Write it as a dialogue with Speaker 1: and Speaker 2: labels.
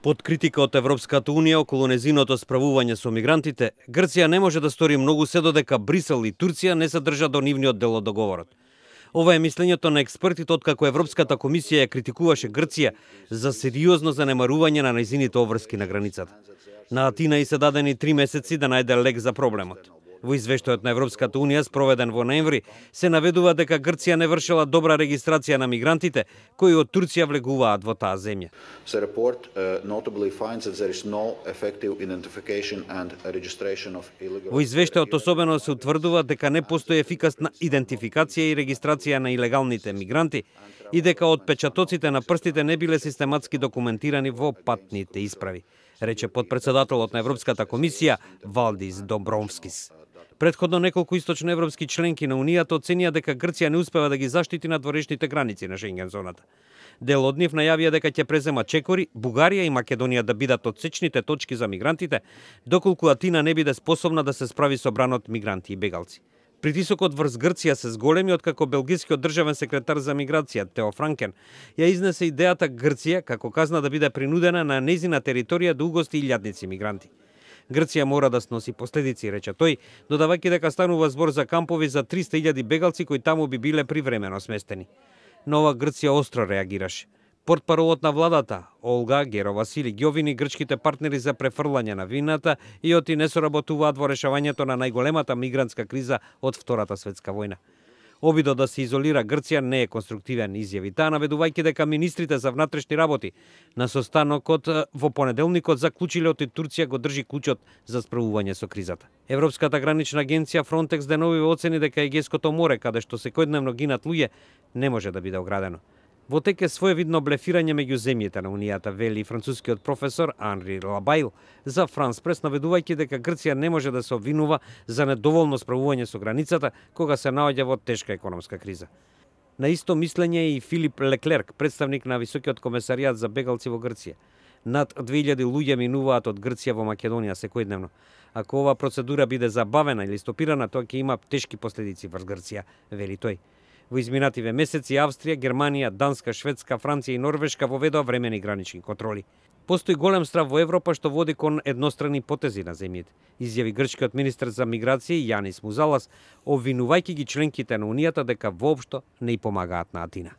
Speaker 1: Под критика од Европската Унија околу незиното справување со мигрантите, Грција не може да стори многу се додека Брисел и Турција не се држат до нивниот дел од договорот. Ова е мислењето на експертите откако Европската комисија ја критикуваше Грција за сериозно занемарување на нејзините обврски на границата. На Атина и се дадени 3 месеци да најде лек за проблемот. Во извештајот на Европската Унија, спроведен во ноември, се наведува дека Грција не вршила добра регистрација на мигрантите кои од Турција влегуваат во таа земја.
Speaker 2: The report notably finds that there is no effective identification and registration of illegal.
Speaker 1: Во извештајот особено се утврдува дека не постои ефикасна идентификација и регистрација на илегалните мигранти и дека отпечатоците на прстите не биле систематски документирани во патните исправи, рече потпредседателот на Европската комисија Валдис Домбровскис. Претходно неколку источноевропски членки на Унијата оценија дека Грција не успева да ги заштити надворешните граници на Шенген зоната. Дел од нив најавија дека ќе презема чекори Бугарија и Македонија да бидат отсечните точки за мигрантите, доколку Атина не биде способна да се справи со бранот мигранти и бегалци. Притисокот врз Грција се зголеми откако белгискиот државен секретар за миграција Тео Франкен ја изнесе идејата Грција како казна да биде принудена на нејзина територија да угости илјадници мигранти. Грција мора да сноси последици, рече тој, додавајќи дека станува збор за кампови за 300.000 бегалци кои таму би биле привремено сместени. Но ова Грција остро реагираше. Портпаролот на владата, Олга Геро-Васили, ги обвини грчките партнери за префрлање на вината и оти не соработуваат во решавањето на најголемата мигрантска криза од Втората светска војна. Обидот да се изолира Грција не е конструктивен, изјави таа, наведувајќи дека министрите за внатрешни работи на состанокот во понеделникот заклучиле оти Турција го држи клучот за справување со кризата. Европската гранична агенција Фронтекс деновиве оцени дека Егејското море, каде што секојдневно гинат луѓе, не може да биде оградено. Во тек е своевидно блефирање меѓу земјите на Унијата, вели францускиот професор Анри Лабаил за Франс Прес, наведувајќи дека Грција не може да се обвинува за недоволно справување со границата кога се наоѓа во тешка економска криза. На исто мислење е и Филип Леклерк, представник на Високиот комесаријат за бегалци во Грција. Над 2000 луѓе минуваат од Грција во Македонија секојдневно. Ако оваа процедура биде забавена или стопирана, тоа ќе има тешки последици врз Грција, вели тој. Во изминативе месеци Австрија, Германија, Данска, Шведска, Франција и Норвешка воведоа времени гранични контроли. Постои голем страв во Европа што води кон еднострани потези на земјите, изјави грчкиот министер за миграција Јанис Музалас, обвинувајќи ги членките на Унијата дека воопшто не и помагаат на Атина.